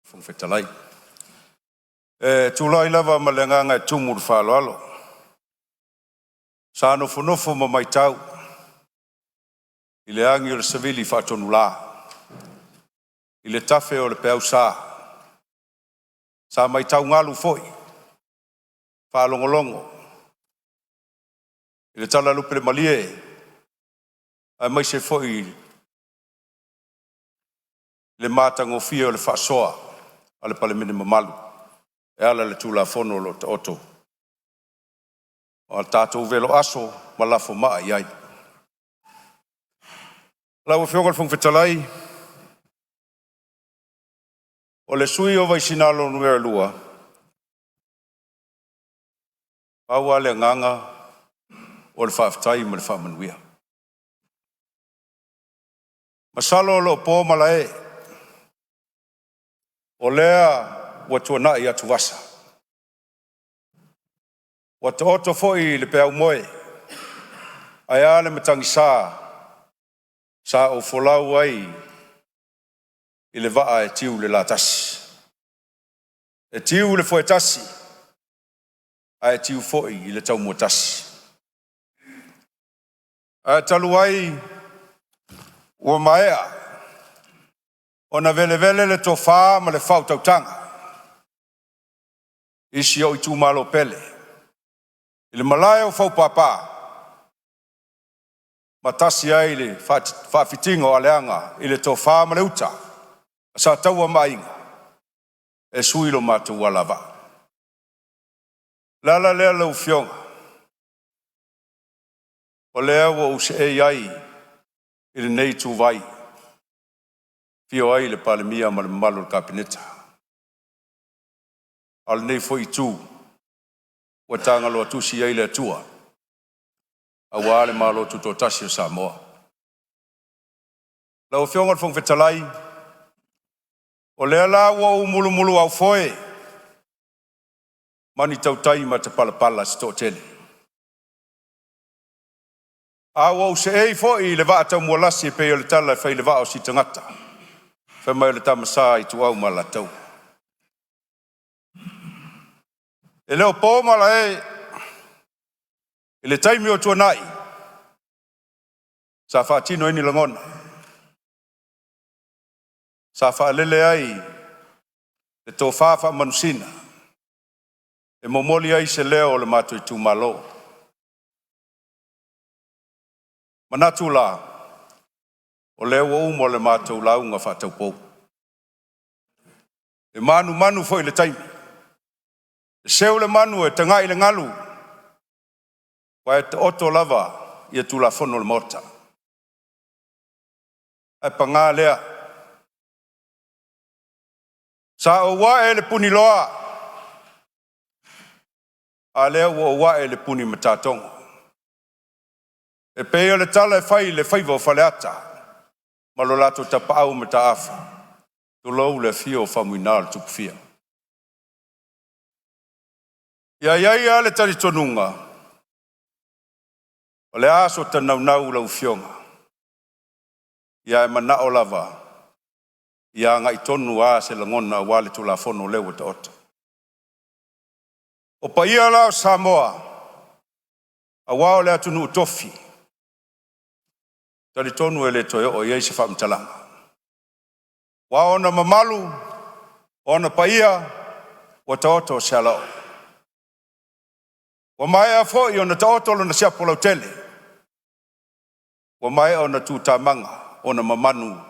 Fofoga Fetalai. E tulai lava ma le agaga e tumu i le faaaloalo, sa nofonofo ma matau i le agi a le savili faatonula i le tafe o le peausa, sa matau galu foi faalogologo i le talalupe i le malie aemaise foi le matagofie o le faasoa a le Palemene mamalu e ala i le Tulafono o lo o taoto a tatou velo aso ma lafo maa i ai. Lau Afioga i le Fofoga Fetalai, o le sui usufono o Vaisigano Nu.2, pau lava le agaga o le faafetai ma le faamanuia. Masalo o lo o po malae, o lea ua tuanai atuvasa, ua taoto foi le peau moe ae a le matagisa sa ou folau ai i le vaa e tiu i le latasi, e tiu i le foetasi ae tiu foi i le taumuatasi. Ae talu ai ua maea ona velevele le tofa ma le faautautaga i si ou itumalo pele, i le malae o Faupapa ma tasi ai le faafitiga o aleaga i le tofa ma le uta a Sataua ma Aiga, e sui lo matou alavaa. O le ala lea lau Afioga, o lea ua ou seei ai i lenei ituvai, afio ai le Palemia ma le mamalu o le Kapeneta, a o lenei foi itu ua tagaloa tusi i ai le Atua aua le Malo Tutoatasi o Samoa. Lau Afioga i le Fofoga Fetalai, o lea la ua ou mulumuluaufoe ma ni tautai matapalapala se toatele, a ua ou seei foi i le vaa taumualasi e pei o le tala e fai i le vaa o Sitagata fai mai o le tama sa Ituau ma Alataua. E le o po malae i le taimi ua tuanai sa faatino ai ni lagona, sa faalele ai le tofa faamanusina e momoli ai se leo o le matou itumalo. Manatu la, o lea ua uma le matou lauga faataupou. E manumanu foi i le taimi, e seu le manu e tagai i le galu, aua e taoto lava ia Tulafono o le Maota. Ae paga lea, sa ou ae i le puniloa, a o lea ua ou ae i le punimatatogo. E pei o le tala e fai i le faiva o Faleata ma lo latou tapaau Mataafa, tulou le afio o Faumuina le Tupufia. Ia i ai lava le talitonuga, o le a sota naunau lau Afioga, ia ae manao lava ia agai tonu lava se lagona aua le Tulafono o lea ua taoto. O paia la o Samoa, aua o le atunuu tofi, e talitonu e le toe oo i ai se faamatalaga, aua o ona mamalu, o ona paia ua taoto se alaoo, ua maea foi ona taoto lona siapo lautele, ua maea ona tu tamaga ona mamanu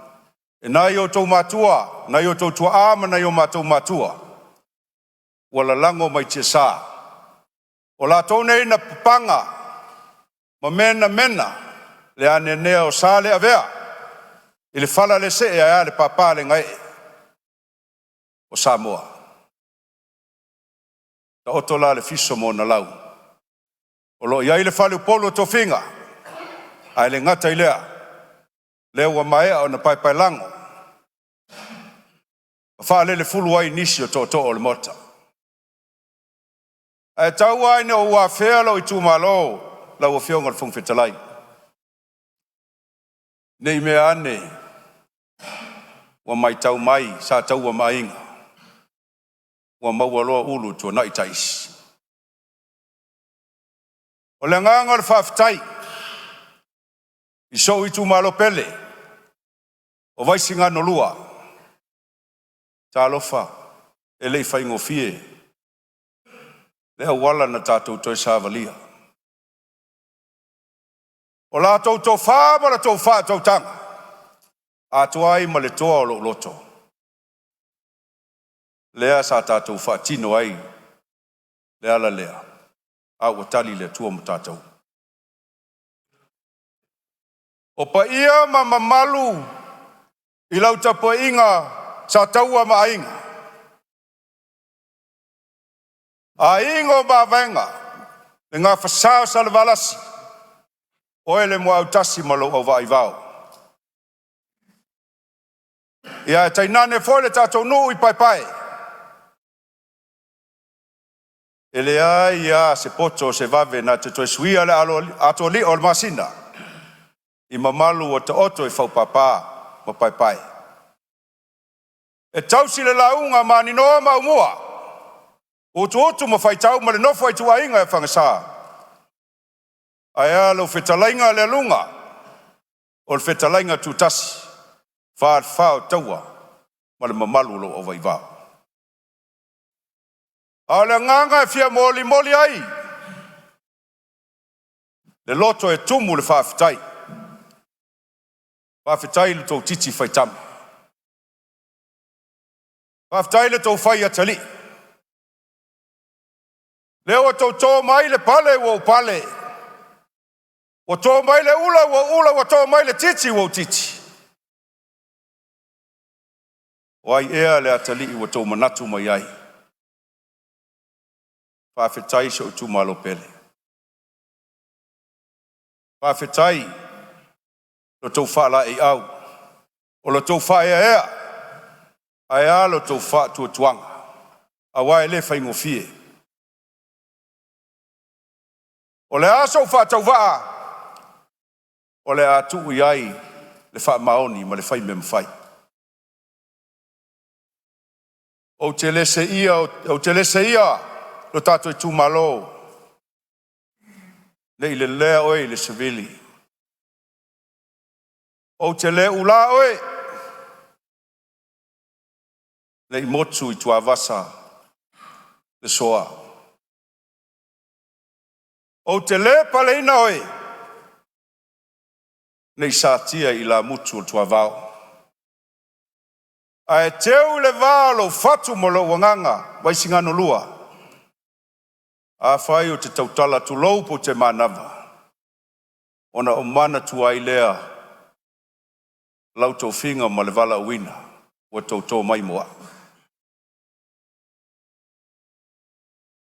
e nai o outou matua, nai o outou tuaa ma nai o matou matua ua lalago mai tiasa. O latou nei na papaga ma menamena le aneanea o Saleavea i le fala le see ae a le papa le gaee o Samoa. Taoto la le fiso ma ona lau, o lo o i ai le faleupolu o tofiga, ae le gata i lea, lea ua maea ona paepaelago ma faalelefulu ai nisi o tootoo o le Maota. Ae tau lava ina ou afea lou itumalo lau Afioga i le Fofoga Fetalai, ne i mea ane ua matau mai Sataua ma Aiga. Ua maua loa ulu tuanai taisi. O le agaga o le faafetai i sou itumalo pele o Vaisigano 2, talofa, e le i faigofie le auala na tatou toe savalia. O la outou tofa ma la outou faautautaga, atoa ai ma le toa o lou loto, lea sa tatou faatino ai le ala lea, a ua tali le Atua mo tatou. O paia ma mamalu i lau tapuaiga sa Taua ma Aiga, Aiga o Mavaega, le Gafasa o Salevalasi, oe le Muautasi ma lou auvaa Aivao. Ia ae tainane foi le tatou nuu i Paepae. E leai lava se poto o se vave na te toe suia le atoalii'a o le masina i mamalu ua taoto i faupapa ma paepae. E tausi le lauga a Maninoa ma Aumua, Utuutu ma Faitau ma le nofo a ituaiga i Fagasa. Ae a lau fetalaiga Lealuga o le fetalaiga Tutasi, Falefa o Taua ma le mamalu o lou aivaivao. A o le agaga e fia molimoli ai le loto e tumu i le faafetai, faafetai i lo outou titi faitama, faafetai i lo outou fai atalii, lea ua outou to mai le pale ua ou pale, ua to mai le ula ua ou ula, ua to mai le titi ua ou titi. O ai ea le atalii ua outou manatu mai ai? Faafetai i si ou itumalo pele. Faafetai i lo outou faalaeiau, o lo outou faaeaea ae a lo outou faatuatuaga, aua e le faigofie. O le a sou faatauvaa, o le a tuu i ai le faamaoni ma le faimea mafai. Ou te le seia lo tatou itumalo, ne i lelea oe i le savili. Ou te le ulā oe, ne i motu i tuavasa le soa. Ou te le paleina oe, ne i satia e ilamutu o le tuavao, ae teu i le va o lou fatu ma lou agaga Vaisigano 2. Afai ou te tautala, tulou, pe ou te manava, ona ou manatua ai lea lau tofiga ma le valaauina ua outou to mai mo a'u.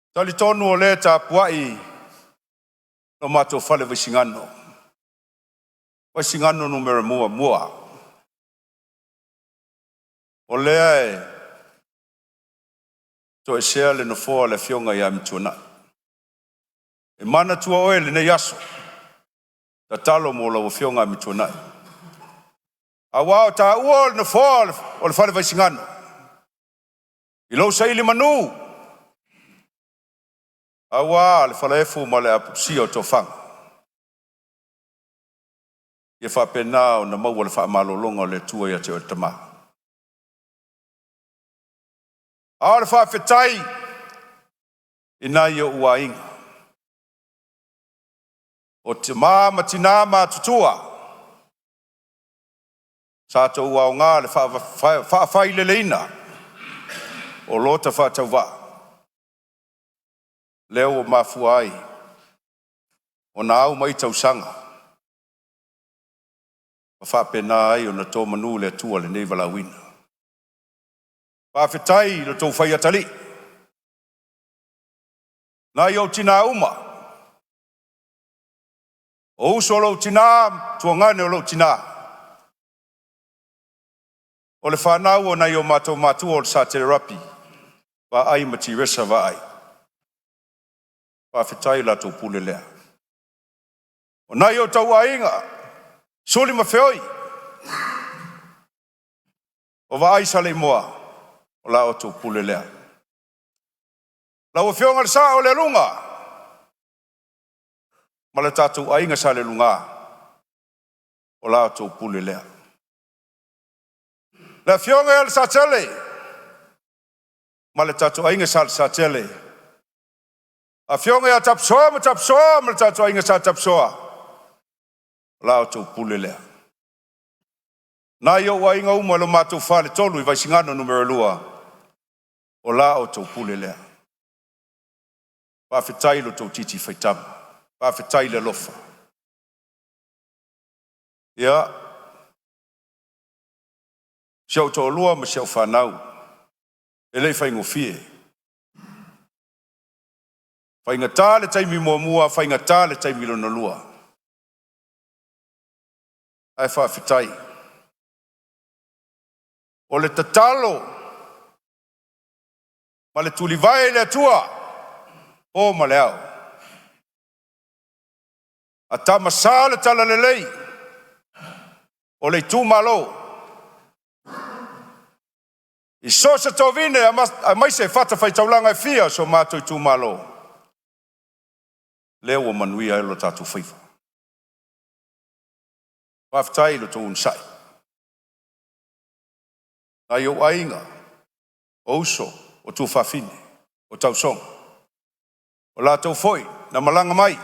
E talitonu o lea e tapuai lo matou fale Vaisigano, Vaisigano Nu.1, o lea e toesea le nofoa o le afioga ia Amituanai. E manatua oe i lenei aso, tatalo mo lau afioga Amituanai, aua o taua o le nofoa o le Fale Vaisigano i lou sailimanu, aua le falaefu ma le apulusia o tofaga, ia faapena ona maua le faamalologa o le Atua ia te oe le Tama. A o le faafetai i nai ou aiga, o tama ma tina matutua sa outou aoga i le faafaileleina o lo ta faatauvaa, lea ua mafua ai ona au mai tausaga ma faapena ai ona to manu le Atua i lenei valaauina. Faafetai i lo outou fai atalii, nai ou tina uma, o uso o lou tina, tuagane o lou tina, o le fanau a nai o matou matua o le Sa Tere Rapi, Vaai ma Tiresa Vaai. Faafetai i la outou pule lea. O nai ou aiga, Suli ma Feoi, o Vaai Saleimoa, o la outou pule lea. Lau Afioga i le Sao o Lealuga ma le tatou aiga Sa Lealuga, o la outou pule lea. Le afioga ia Lesatele ma le tatou aiga Sa Lesatele, afioga ia Tapisoa ma Tapisoa ma le tatou aiga Sa Tapisoa, o la outou pule lea. Nai ou aiga uma i lo matou faletolu i Vaisigano Nu.2, o la outou pule lea. Faafetai i lo outou titi faitama, faafetai le alofa. Ia, si ou toalua ma si au fanau, e le i faigofie, faigata le taimi muamua, faigata le taimi lona lua, ae faafetai. O le tatalo ma le tulivae i le Atua po ma le ao, a tamasa le talalelei o le itumalo i so o se tovine aemaise fatafaitaulaga e fia o si o matou itumalo, lea ua manuia ai lo tatou faiva. Faafetai i lo outou onosai. Nai ou aiga, o uso, o tuafafine, o tausoga, o latou foi na malaga mai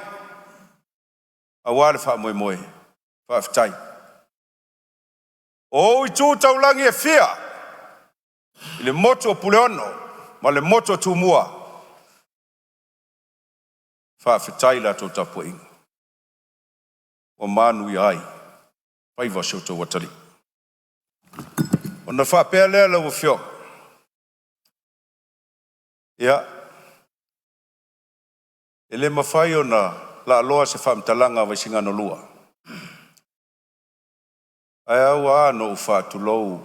aua le faamoemoe, faafetai. O ou itu taulagi e fia i le motu o Puleono ma le motu o Tumua, faafetai i la outou tapuaiga ua manuia ai faiva o si outou atalii. Ona faapea lea lau Afioga, ia, e le mafai ona laaloa se faamatalaga a Vaisigano 2, ae ao lava ona ou faatulou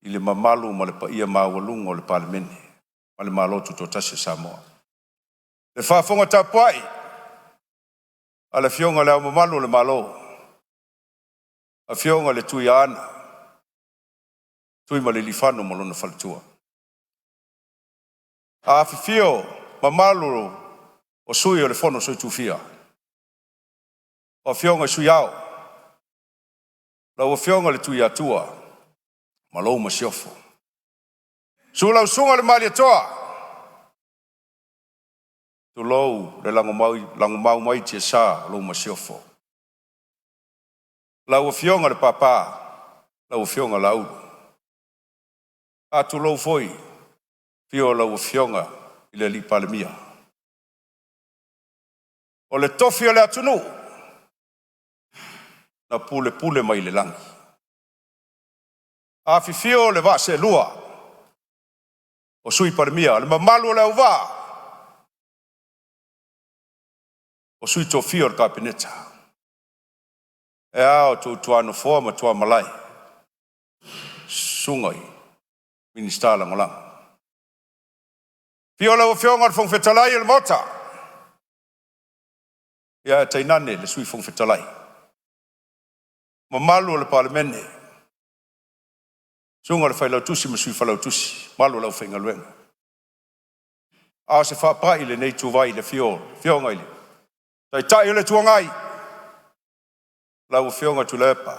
i le mamalu ma le paia maualuga o le Palemene ma le Malo Tutoatasi o Samoa. Le faafofoga tapuai a le Afioga i Le Ao Mamalu o le Malo, Afioga i le Tuiaana Tuimalealiifano ma lona faletua. Afifio mamalu o Sui o le Fono a Sui Tofia, o Afioga i Sui Ao, lau Afioga i le Tuiatua ma lou Masiofo. Susu lau Susuga i le Malietoa, tulou le lagomau mai tiasa o lou masiofo. Lau Afioga i le Papa, lau Afioga Laauli. Faatulou foi i le afio o lau Afioga i le Palemia. O le tofi o le atunuu na pulepule mai le lagi. Afifio le vaa seelua o Sui Palemia, le mamalu o le auvaa o sui tofia o le Kapeneta, e a outou tuanofoa ma tuamalae, susuga i Minisita Lagolago. Afio lau Afioga i le Fofoga Fetalai o le Maota, ae tainane le Sui Fofoga Fetalai, mamalu o le Palemene, susuga i le Failautusi ma le Sui Failautusi, mamalu o le aufaigaluega. A o se faapai i lenei ituvai i le afio o le Afioga i le Taitai o le Itu Agai, lau Afioga Tuilaepa.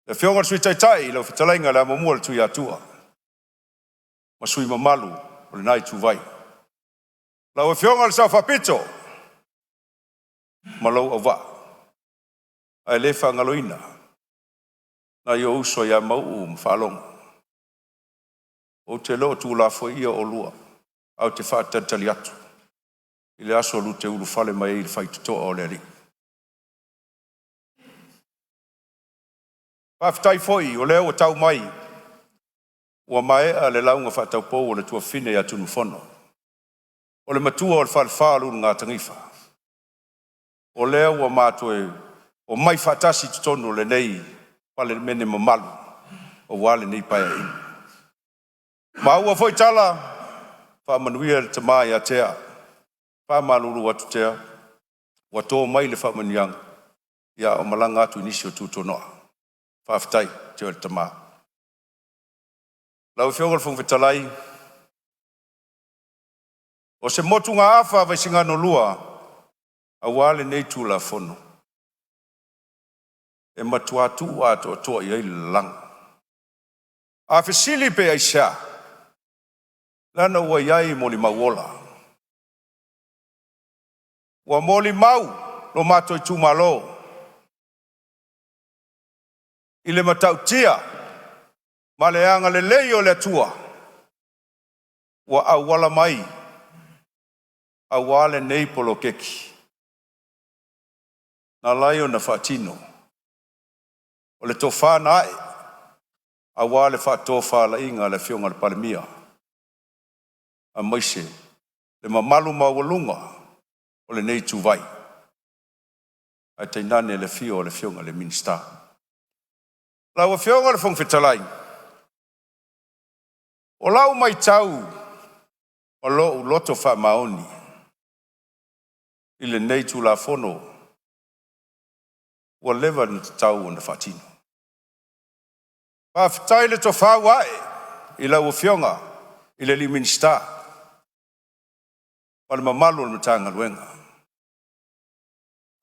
Le Afioga i le Sui Taitai lau Fetalaiga le Amomua a le Tuiatua ma sui usufono mamalu o lena ituvai. Lau Afioga i le Sao Faapito ma lou auvaa, ae le faagaloina nai ou uso ia Mauu ma Faalogo. Ou te le o tuulafoaia oulua, ae ou te faatalitali atu i le aso lua te ulufale mai ai i le faitotoa o le Alii. Faafetai foi o lea ua tau mai ua maea le lauga faataupou a le tuafafine ia Tunumafono, o le matua o le falefa o le Ulugatanifa. O lea ua matoe omai faatasi i totonu o lenei Palemene mamalu aua lenei Paeaiga. Maua foi tala, faamanuia le Tama ia Tea, faamalulu atu Tea, ua to mai le faamanuiaga, ia a o malaga atu i nisi o tutonoa. Faafetai Tea o le tama. Lau Afioga i le Fofoga Fetalai, O se motugaafa a Vaisigano 2 aua lenei Tulafono, e matua tuu atoatoa i ai le lalago. A fesili pe aisea? Leaga ua i ai molimau ola, ua molimau lo matou itumalo i le matautia ma le agalelei o le Atua ua auala mai aua lenei poloketi na ala ai ona faatino o le tofa na ae aua le faatofalaiga a le Afioga i le Palemia aemaise le mamalu maualuga o lenei ituvai, ae tainane le afio o le Afioga i le Minisita. Lau Afioga i le Fofoga Fetalai, o lau matau ma lou loto faamaoni i lenei Tulafono ua leva ona tatau ona faatino. Faafetai le tofa ua ae i lau Afioga i le Minisita ma le mamalu o le Matagaluega,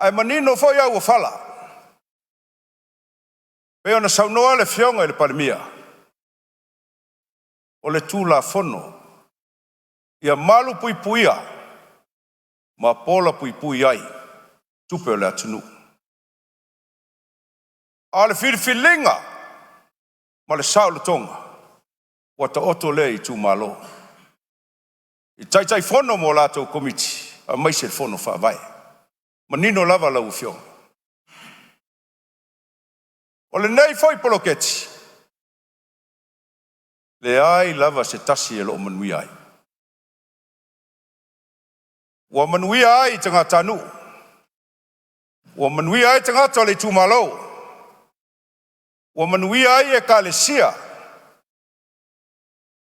ae manino foi auofala e pei ona saunoa le Afioga i le Palemia, o le Tulafono ia malupuipuia ma polapuipui ai tupe a le atunuu. A o le filifiliga ma le saolotoga ua taoto lea i itumalo, i Taitaifono ma o latou Komiti aemaise Fono Faavae. Manino lava lau Afioga. O lenei foi poloketi, leai lava se tasi e le o manuia ai. Ua manuia ai tagatanuu, ua manuia ai tagata o le itumalo, ua manuia ai ekalesia,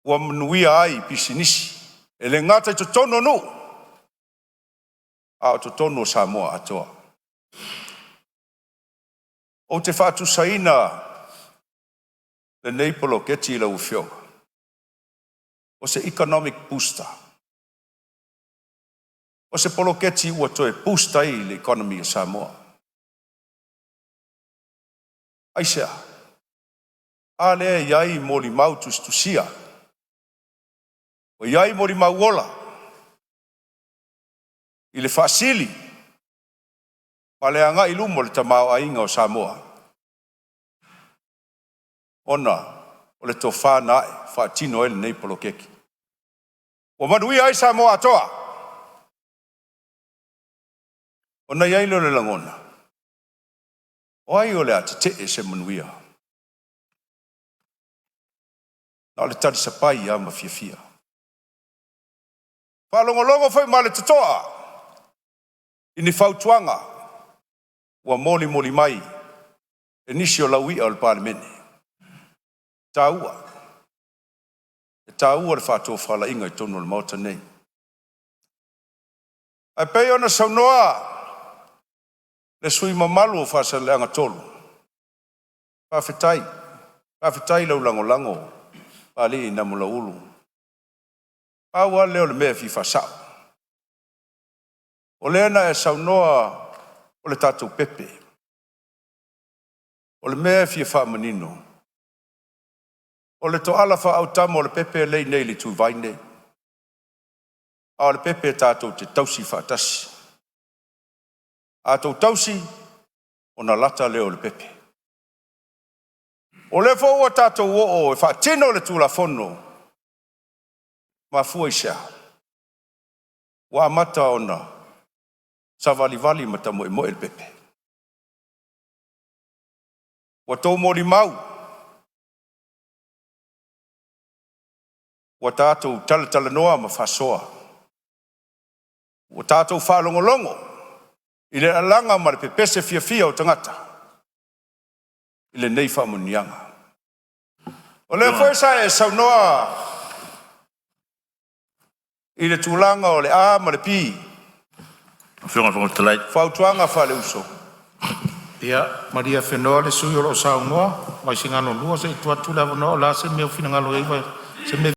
ua manuia ai pisinisi, e le gata i totonu o Nuu a o totonu o Samoa atoa. Ou te faatusaina lenei poloketi lau Afioga, o se economic booster. O se poloketi ua toe boost ai le economy o Samoa. Aisea? A lea e i ai molimau tusitusia, ua i ai molimau ola i le faasili ma le agai i luma o le tamaoaiga o Samoa, ona o le tofa na ae faatino ai lenei poloketi. Ua manuia ai Samoa atoa. Ona i ai lea o le lagona, o ai o le a tete'e i se manuia? Na o le talisapai lava ma fiafia. Faalogologo foi ma le totoa i ni fautuaga ua molimoli mai e nisi o lauia o le Palemene. E taua, e taua le faatofalaiga i totonu o le Maota nei. Ae pei ona saunoa le sui usufono mamalu o Faasaleleaga 3, faafetai, faafetai i lau lagolago Papalii Namulauulu. Pau lava lea o le mea e fia faasao, o lea na e saunoa o le tatou pepe. O le mea e fia faamanino, o le toala faaautama o le pepe lea e i inei i le Ituvai lenei, a o le pepe tatou te tausi faatasi. A outou tausi ona lata lea o le pepe. O lea foi ua tatou oo e faatino le Tulafono, mafua i se a? Ua amata ona savalivali ma tamoemoe le pepe. Ua outou molimau, ua tatou talatalanoa ma faasoa, ua tatou faalogologo i le lalaga ma le pepese fiafia o tagata i lenei faamanuiaga. O lea foi sa e saunoa i le tulaga o le A ma le P, Afioga i le Fofoga Fetalai. fautuaga faale-uso, Ia malie afenoa le sui usufono o lo o saunoa, Vaisigano 2 se i tuu atu le avanoa. O le a se mea ua finagalo ai se mea